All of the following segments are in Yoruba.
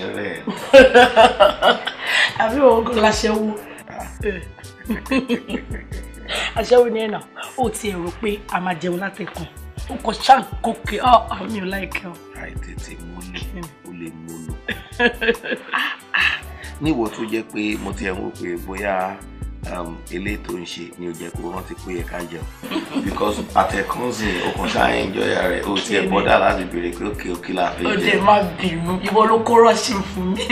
ń rẹ̀. Àbí òun kò láṣẹ́wó. Aṣẹ́wó ni ẹ̀ náà, ó ti rò pé a máa jẹun látẹ̀kùn. Ó kọ ṣàǹkókè, ọ́ mi ò láìkẹ́ o. Àìtètè múlò, ó lè múlò. Níwọ̀ tó jẹ́ pé mo ti ẹ̀ ń wò pé bóyá eléyìí tó ń ṣe ni ò jẹ́ kó rántí pé ẹ ká jẹun. Because àtẹ̀kùnsìn ọkàn ṣáà enjoy rẹ̀, ó ti ẹ̀ bọ́dà láti béèrè pé òkè òkè la fẹ́ jẹ. Ó dẹ̀ má bínú, ìwọ ló kó rọ́ọ̀ṣì fún mi.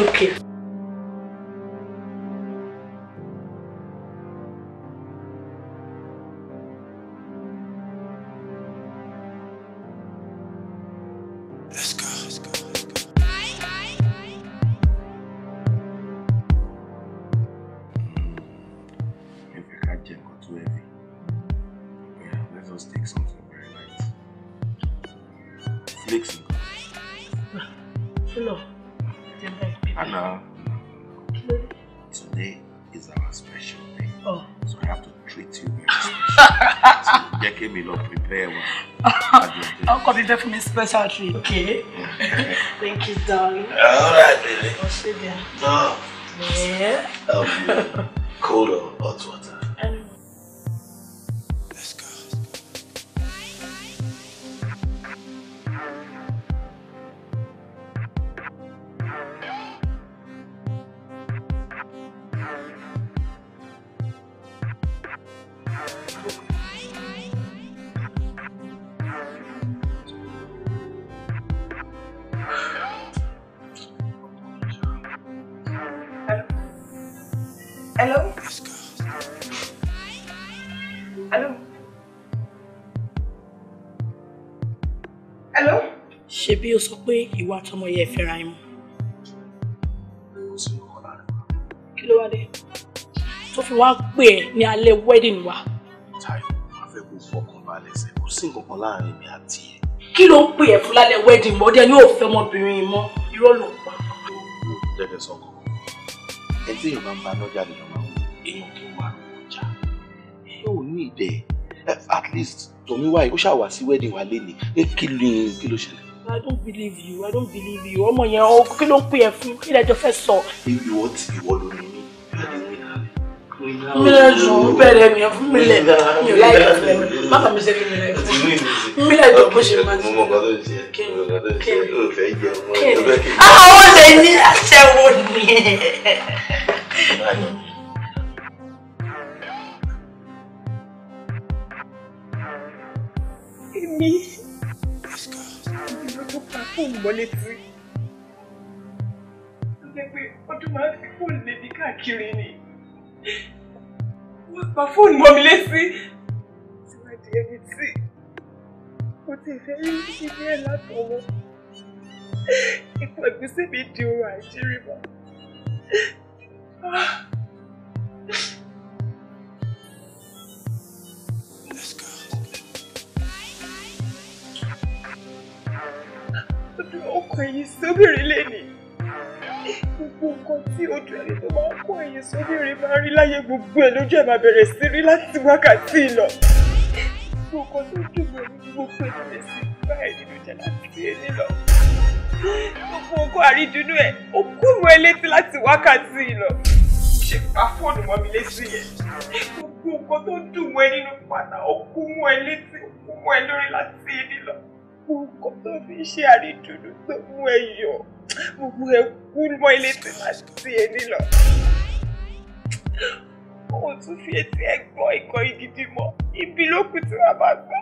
Okay. Today is our special day. Oh. So I have to treat you very special. So jẹ́ kí mi lọ prepare one. I'll come prepare for me special treat. Okay. Thank you, darling. All right, baby. I'll see you. No. Yeah. Cold or hot water? Let's go. Hello? Hello? Hello? Ṣebí o sọ pé ìwà àtọmọ yẹ fẹ́ra yín mọ́. Kí ló wá dé? Tó fi wá pè ẹ́ ní alẹ́ wedding wa. Táyọ̀, máa fẹ́ kó fọkàn balẹ̀ sẹ́, kò sí nǹkan kan láàrin mi àti ẹ̀. Kí ló ń pè ẹ́ fún lálẹ́ wedding mọ́? Ọdẹ ní ò fẹ́ ọmọbìnrin mọ́, irọ́ ló ń pa. Jẹ́ kí n sọ nǹkan. Ẹni tí èèyàn bá ń bá lọ́jà lèèyàn máa ń wò, èèyàn kì í wà lọ́jà. Ẹ ò ní ìdẹ. At least Tọ́míwá yìí ó ṣàwà sí wedding wa lénìí. Kí ló ṣẹlẹ̀? I don't believe you. I don't believe you. Ọmọ yẹn o kí ló ń pè ẹ́ fún? Kí lẹ́jọ́ fẹ́ sọ? Ìwọ tí ìwọ ló ní mí. Mi lè jọ bẹ̀rẹ̀ mi fún mi lẹ̀. Mi ò láì fẹ́ mi. Má bà mí ṣe kí mi lẹ̀. Mi lè jọ bó ṣe máa ń ṣe. Mo mọ nǹkan tó ń ṣe. Mo mọ nǹkan tó ń ṣe. O fẹ́ jẹun mọ́. Àwọn olè ní aṣẹ́wó ni. Èmi ló tó pa fóònù mọ́ létí. Ó jẹ́ pé ọdún máa ń fi fóònù lé mi káàkiri ni. Wọ́n pa fóònù mọ́ mi létí. Tí wàá di ẹni tí mo ti fẹ́ rí ilé ẹ̀ látọwọ́. Ipò ẹ̀gúsí mi di ohun àìjírí mọ́. Ọkọ ẹ̀yìn sóbìrín lẹ́ni. Gbogbo nǹkan tí ojú ẹni tó máa ń kó ẹ̀yìn sóbìrín máa rí láyé gbogbo ẹ̀ lójú ẹ̀ máa bẹ̀rẹ̀ sí rí láti wákàtí lọ. Gbogbo nǹkan tó dùn mọ́ ní gbogbo ẹ̀ bẹ̀rẹ̀ sí bá ẹ̀ nínú jẹ́ láti ẹni lọ. Gbogbo nǹkan àrídùnnú ẹ̀ ó kú mọ́ ẹ létí láti wákàtí lọ. Ṣe pa fóònù mọ́ mi létí yẹn. Gbogbo nǹkan tó dùn mọ́ ẹ nínú pátá ó kú mọ́ ẹ létí ó kú mọ́ ẹ lórí láti ẹni lọ. Gbogbo tó fi ṣe àrídùnnú tó mú ẹ yọ̀ gbogbo ẹ kú mọ́ ilé tí láti ẹni lọ. Ó tún fi etí ẹ gbọ́ ìkọ́ igidi mọ́ ibi ló kù tí wàá máa gbọ́.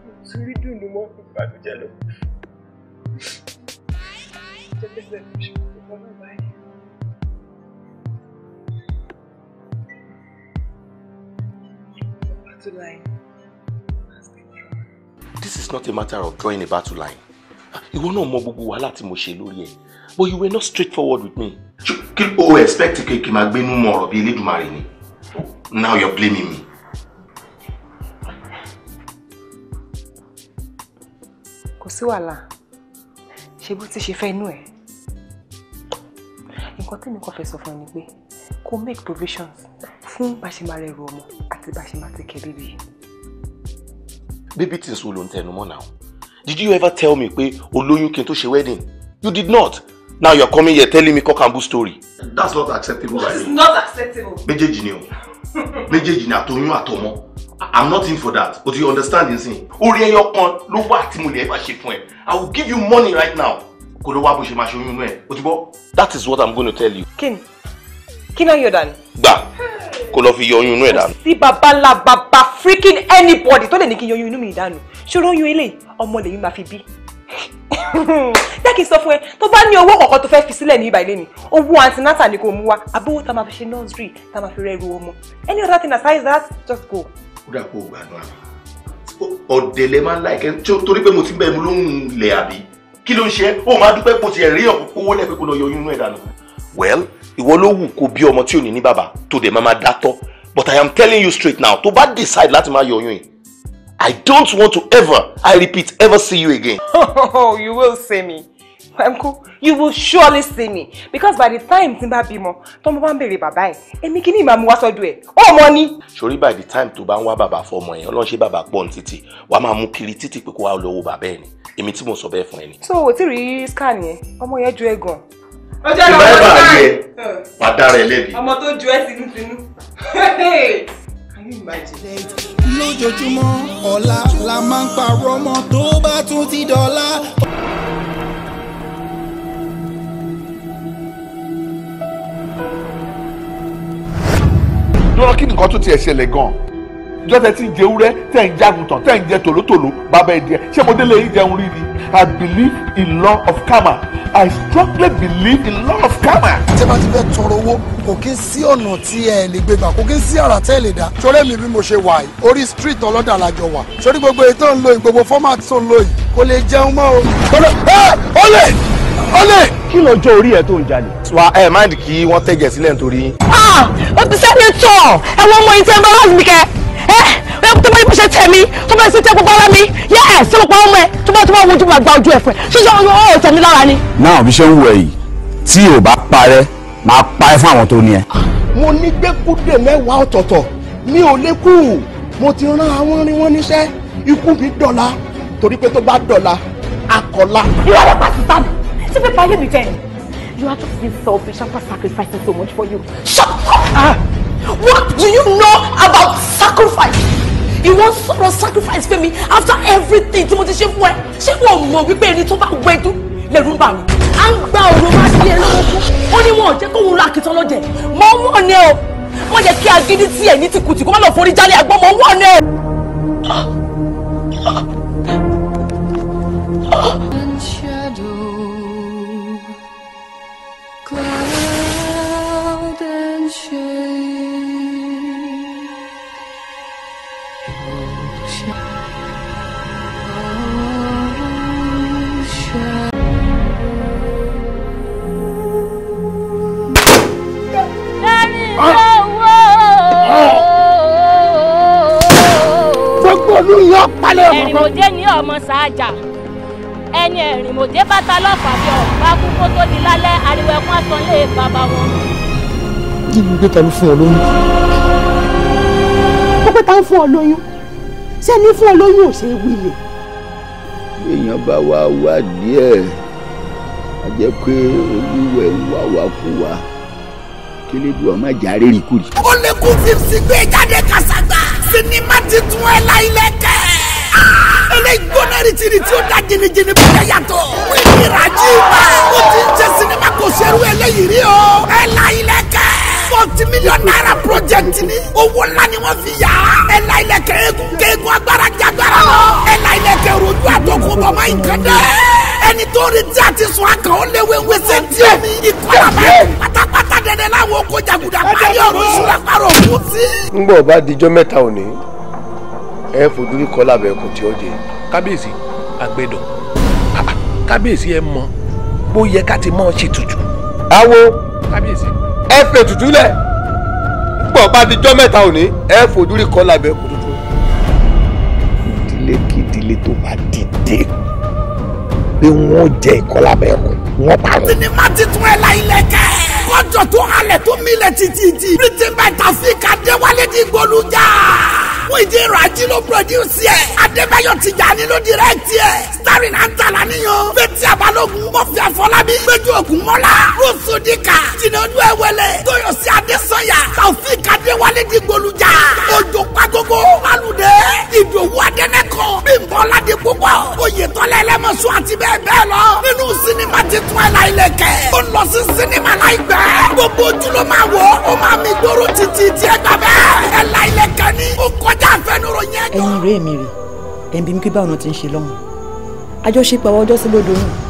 Mo tún rí dùnnú mọ́ ìbànújẹ́ ló kù. Jẹ́ bẹ́sẹ̀ mi ṣe kókó náà báyìí. Battle line. This is not a matter of drawing a battle line. Ìwọ náà mọ gbogbo wàhálà tí mo ṣe lórí ẹ̀. But you were not straightforward with me. Kí o expect kí n máa gbénú mọ ọ̀rọ̀ bí Elédùmarè ni? Now you're blaming me. Kò sí wàhálà. Ṣé bó ti ṣe fẹ́ inú ẹ̀? Nǹkan tèmi kàn fẹ́ sọ fún ẹ ni pé kó make provisions fún bá ṣe máa rẹrù ọmọ àti bá ṣe máa take care baby. Baby things wo ló ń tẹnu mọ́ náà? Did you ever tell me pé o lóyún kí n tó ṣe wedding? You did not. Now you're coming here telling me cock and bull story. That's not acceptable by me. It's not acceptable. Méjèèjì ni o. Méjèèjì ni àtoyún àtọmọ. I'm not in for that. But you understand nsìn. Orí ẹyọ kan ló wà tí mo lè ever ṣe fún ẹ. I will give you money right now. Kò ló wá bó ṣe máa ṣe oyún inú ẹ. O ti gbọ́? That is what I'm going to tell you. Kí ni? Kí náà yọ dànù? Gbà kó lọ fi yọ oyún inú ẹ dànù. Sí bàbá ńlá bàbá freaking anybody tó lè ní kí n yọ oyún inú mi dànù. Ṣòro oyún eléyìí ọmọ lèmi máa fi bí. Jẹ́ kí n sọ fún ẹ, tó bá ní owó kọ̀ọ̀kan tó fẹ́ fi sílẹ̀ ní ibà ilé mi, owó antinata ni kò mú wá, àbówó tá máa fi ṣe nursery, tá máa fi rẹ́rù ọmọ. Any other thing aside that, just go. Ó dà kó o gbàdúrà mi. Ọ̀dẹ̀lẹ̀ máa ń láìkẹ́ torí pé mo ti bẹ́ẹ̀ mu lóhùn lẹ̀ àbí. Kí ló ń ṣe é? Ó máa dúpẹ́ pò tiẹ̀ rí ọ̀pọ̀ owó lẹ́pẹ́ kó lọ yọ oyún inú ẹ̀ dànù. Well, ìwọ ló wù kó bí ọmọ tí ò ní ní bàbá tó dẹ̀ máa máa dátọ́. But I am telling you straight now, tó bá decide láti máa yọ oyún yìí, I don't want to ever, I repeat, ever see you again. Oh, you will see me. Uncle, you will surely see me. Because by the time tí n bá bímọ, tọ́mọ bá ń béèrè bàbá ẹ̀, èmi kì í ní ìmàmú wá sọ́dọ̀ ẹ̀. Ó mọ ni. Sori by the time tó bá ń wá bàbá fọmọ yẹn, Ọlọ́run ṣe bàbá pọ̀ ní títì, wàá máa mú kiri títì pé kó wá lọ wo bàbá ẹ̀ ni. Èmi tí mo sọ bẹ́ẹ̀ fún ẹ ni. So, o ti rí scan yẹn, ọmọ yẹn ju ẹ gan. Ó jẹ́ lọ́wọ́ scan. Wàá dára ẹ lẹ́bi. Ọmọ tó ju ẹ tinútinú. Lójoojúmọ́ ọ̀la la máa ń parọ́ mọ́ tó bá tún ti dọ̀la. Lọ́rọ̀ kí nìkan tó tiẹ̀ ṣẹlẹ̀ gan-an? Ìjọ tẹ ti ń jẹ ewúrẹ́, tẹ̀ ń jaguntan, tẹ̀ ń jẹ tòlótòló, bàbá ẹ̀ díẹ̀. Ṣé mo délé yín jẹun rí ni? I believe in law of karma. I strongly believe in law of karma. Tí bá ti fẹ́ tọrọ owó, kò kí ń sí ọ̀nà tí ẹ lè gbé gbà, kò kí ń sí àrà tẹ́ lè dá. Ṣoré mi bí mo ṣe wà yìí, orí street ọlọ́dà làjọ wà. Sórí gbogbo èyí tó ń lo gbogbo format tó ń lo yìí, kò lè jẹun mọ́ o. Olè! Olè! Kí lọ́jọ́ orí ẹ̀ tó ń jalè? Wà ẹ máa kí wọ́n tẹ̀jẹ̀ sílẹ̀ nítorí yín. Ó ti sẹ́ni tọ̀, ẹ̀wọ̀n ọmọ yìí tẹ́ ń bá láti mi kẹ́. Ẹ tó bá yẹ bó ṣe tẹ̀ mí, tó bá ṣe tẹ gbogbo ara mi, yẹ ẹ ṣé mo pa ọmọ ẹ, tó bá wojú máa gba ojú ẹ fún ẹ, ṣíṣe ọyọ ọ tẹ̀ mí lára ni. Náà bí ṣe ń wẹ̀ yìí, tí ò bá parẹ́, máa pa ẹ́ fún àwọn tó ní ẹ. Mo ní gbẹ́kúdè mẹ́wàá ọ̀tọ̀ọ̀tọ̀, mi ò lè kú, mo ti rán àwọn rin wọn níṣẹ́, ikú mi dọ̀la, torí pé tó bá dọ̀la, akọ̀la. Ìwà rẹ̀ pàṣẹ sáà mi, ṣé pípa ayé mi jẹ́ ni? You are just being selfish after sacrificing so much for you. Shut up! What do you know about sacrifice? You want sọ̀rọ̀ sacrifice for me after everything tí mo ti ṣe fún ẹ? Ṣé wọ́n mọ̀ wípé ẹni tó bá wẹ̀dú lẹ́rù ń bà mí? À ń gba òru máa ṣe ẹ lọ́wọ́ kú. Ó ní wọn ò jẹ́ kóun ra àkìtàn lọ́jẹ̀. Mọ̀ ń wọ̀n ni o. Wọ́n jẹ́ kí agídí tí ẹ̀ ní tìkùtì kó má lọ forí jálẹ̀ àgbọ̀n mọ̀ ń wọ̀n ni o. Cloud and shade, oh, shadow. Gbogbo olú yọ palẹ̀ ọmọ. Ẹ̀rìnmọ̀dé ní ọmọ sáájà. Ẹni ẹ̀rìnmọ̀dé bàtà lọ́fà bí ọ̀pá kú kó tó di lálẹ́ ariwo ẹkún àtàn lé bàbá wọn. Jíbi gbé ta ló fún ọ lóyún. Ó pé ta ń fún ọ lóyún. Ṣé ní fún ọ lóyún ò ṣe é wí ni? Èèyàn bá wá wá díẹ̀, a jẹ́ pé olúwẹ̀ ń wá wá kú wa. Kílédùn ọmọ ìjà rírì kúrì. Ó lè kú fífi gbé jáde kàṣàgbà. Sinimá titun ẹ̀ la ilẹ̀ kẹ́. Eléyìí gbóná rìtìrì tí ó da jìnnìjìnnì bẹ́ẹ̀ yàtọ̀. Wíìlì Raji ma. Ó ti ń ṣe sinimá kò ṣerú eléyìí rí o. Ẹ̀ la ilẹ̀ kẹ́. 40 million naira project ni. Owó ńlá ni wọ́n fi yà á. Ẹ̀ la ilẹ̀ kẹ́ eégún kéégún agbára jagbára lọ. Ẹ̀ la ilẹ̀ kẹ́ rojú àtọkùn bọ̀ máa ń kàn dẹ́. Ẹni tó rí tí a ti sùn akàn ó léwé wẹsẹ̀ tí omi. Ìkọlà báyìí pátápátá dẹdẹ láwọn oko jàgùdà parí ọ̀rọ̀ ìṣúra parọ̀ òkú sí. Ńgbọ́ bá dijọ́ mẹ́ta òní, ẹ fojú rí kọ́lá bẹ́ẹ̀ kò tí ó jẹ. Kábíyèsí àgbẹ̀dọ̀, kábíyèsí ẹ mọ̀ bó yẹ ká ti mọ̀ ṣe tutù. Awo kábíyèsí ẹ fẹ́ tutù lẹ̀. Ńgbọ́ bá dijọ́ mẹ́ta òní, ẹ fojú rí kọ́lá bẹ́ẹ̀ kò tutù. Ìdílé kìdílé tó bá dìde pé wọ́n jẹ ìkọlà bẹ́ẹ̀ kù wọ́n parun. Sinimá titun ẹ̀ la ilẹ̀ kẹ́. Kọjọ tó halẹ̀ tó milẹ̀ títí. Britain by Taofeek Adéwálé di gbólújà. Muyideen Raji ló produce ẹ̀. Adébáyọ̀ Tìjàní ló direct ẹ̀. Starring Antala Níyan, Fathia Balogun, Murphy Afọlábí, Péjú Ògúnmọ́lá, Rose Odika, Jìnnàdú Ẹ̀wẹ̀lẹ̀, Tóyọ̀sí Adésanya, Taofik Adéwálé Dìgbòlùjà, Òjò Pàgógó, Alùdé, Ìdòwú Adẹ́nẹ́kọ̀, Bímbọ́ Ládépúpọ̀, Oyètọ́lá Ẹlẹ́mọ̀ṣọ́ àti bẹ́ẹ̀ bẹ́ẹ̀ lọ. Nínú sinimá titun Ẹ̀la Ìlẹ̀kẹ̀, ó lọ sí sinimá láìpẹ́. Gbogbo ojú ló máa wọ̀, ó máa mi gbòòrò títí tí ẹ gbà bẹ́ẹ̀. Ẹ̀la Ìlẹ̀kẹ̀ ni ó kọjá àfẹnuròyìn ẹjọ́. Ẹ̀yin rèé mi rè, ẹ̀ ń bí mi pé báwọn ti ń ṣe lọ́hùn. Àjọṣepọ̀ àwọn ọjọ́ sí lódò náà.